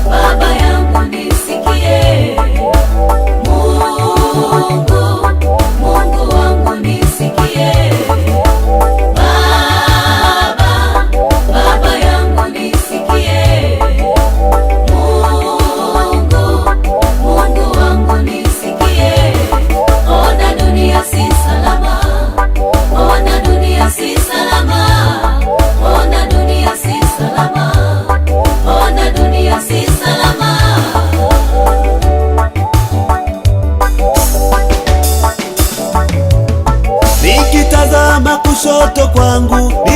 Baba yangu nisikie, Mungu, Mungu wangu nisikie. Baba, Baba yangu nisikie, Mungu, Mungu wangu nisikie. Ona dunia si salama, ona dunia si salama, ona dunia si salama, ona dunia si salama. Nikitazama kushoto kwangu,